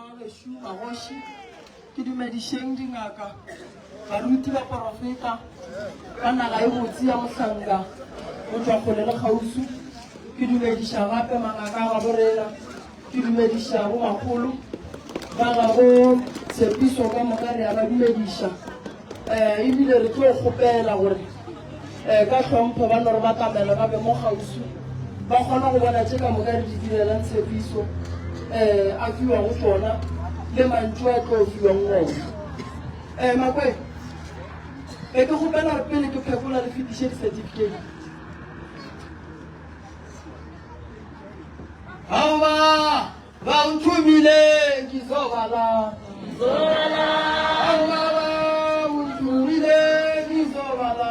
Ba gešo magoši, ke dumedišeng dingaka, baruti, baporofeta ba naga e botse ya mohlanka go tšwa kgole le kgauswi. Ke dumediša gape mangaka a gabo rena, ke dumediša bomakgolo ba gabo Tshepiso ka moka re a ba dumediša. Um ebile re tlo kgopela gore um ka hlompho ba no re batamela ba be mo kgauswi ba kgone go bona tše ka moka re di direlang tshepiso um a fiwago tšona le mantšu a tlo fiwang ona. Um Makwe, be ke kgopela gore pele ke phekola le fetiše di-certificate. Aowa! Ba nthomile ngizobala. Aowa ba nthomile ngizobala.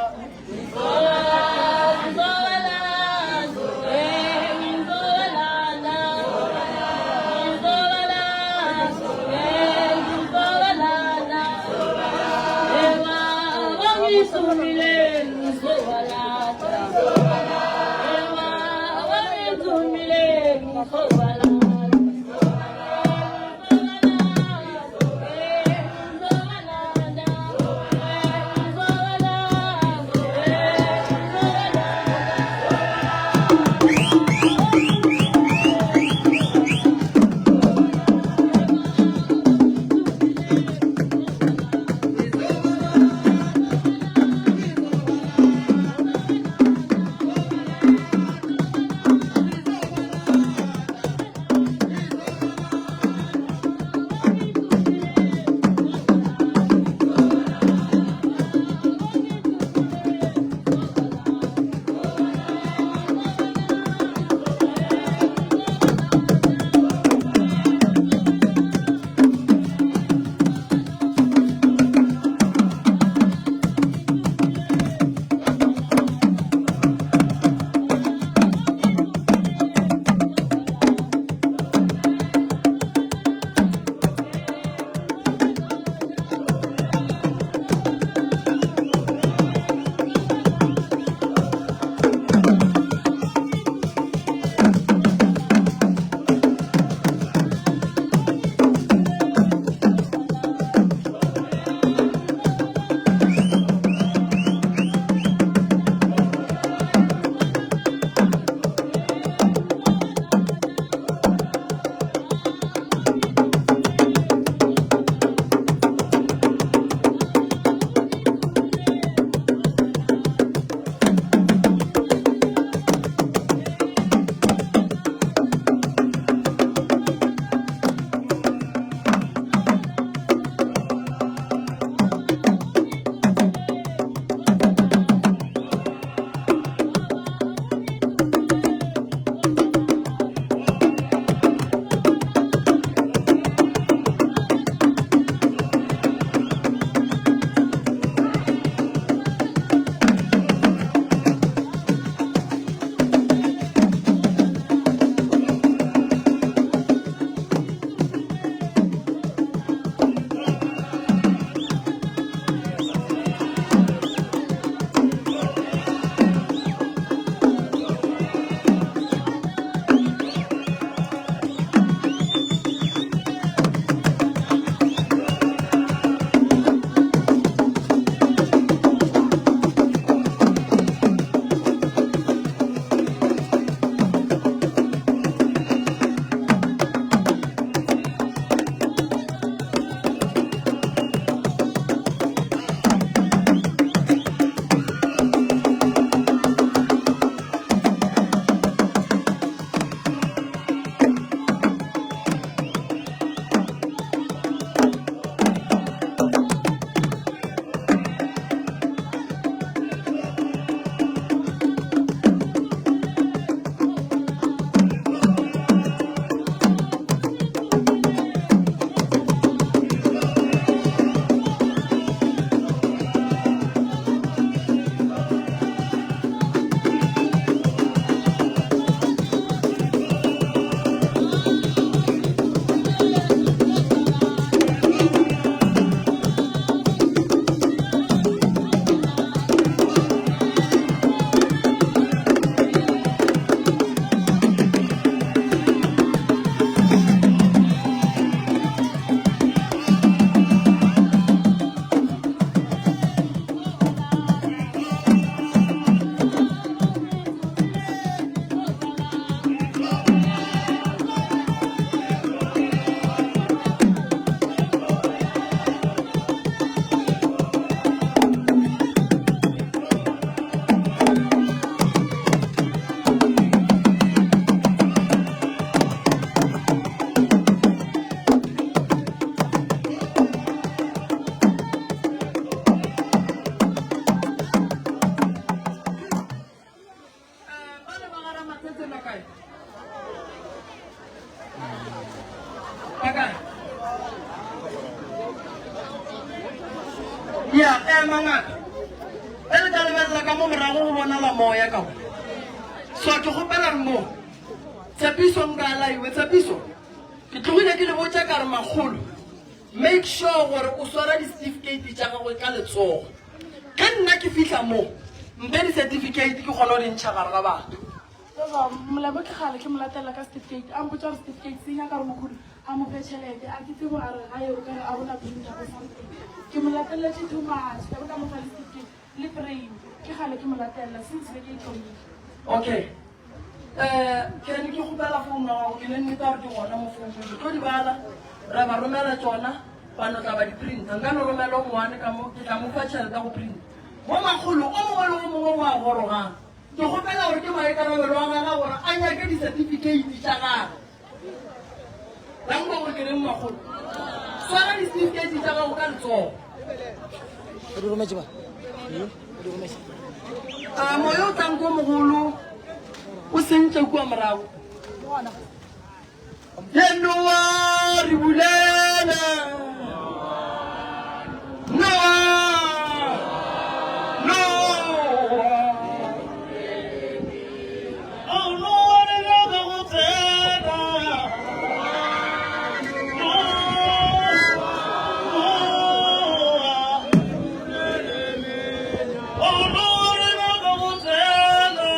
Ya, ema ngaka. E le ka lebelela ka mo morago go bonala moya ka mo. So ke kgopela re mo. Tshepiso nka laiwe tshepiso. Ke tlogile ke le botša ka re makgolo. Make sure gore o swara di-certificate tša gagwe ka letsogo. Ge nna ke fihla mo, mpe di-certificate ke kgone go di ntšha gare ga batho. Baba, Molebo ke kgale ke mo latelela ka certificate, a mpotša gore certificate se nyaka gore mokhudu a mo fe tšhelete, a ke tsebe a re gae o ka re a bona printer or something. Ke mo lateletše too much, ka be ka mo fa le certificate le frame, ke kgale ke mo latelela since beke e thomile. Okay. Eh, ke re ke kgopela founu ya gago, ke ne nnete gore ke gona mo founung. Ke tlo di bala, ra ba romela tšona, ba no tla ba di printa. Nka no romela o mongwane ka mo, ke tla mo fa tšhelete ya go printa. Bo makgolo, o mongwe le o mongwe o a gorogang. Ke kgopela gore ke maikarabelo a gagwe gore a nyake disetifikeiti tša gagwe. La nkwa gore ke reng makgolo? Swara disetifikeiti tša gago ka letsogo. O di rometše ba? O di rometše. A moya o tlang ko mogolo o sentše kua morago. Ye Noa re bulela. Noa. Noa. Oh, Noa re nyaka go tsena. Noa. Noa. Oh, Noa re nyaka go tsena.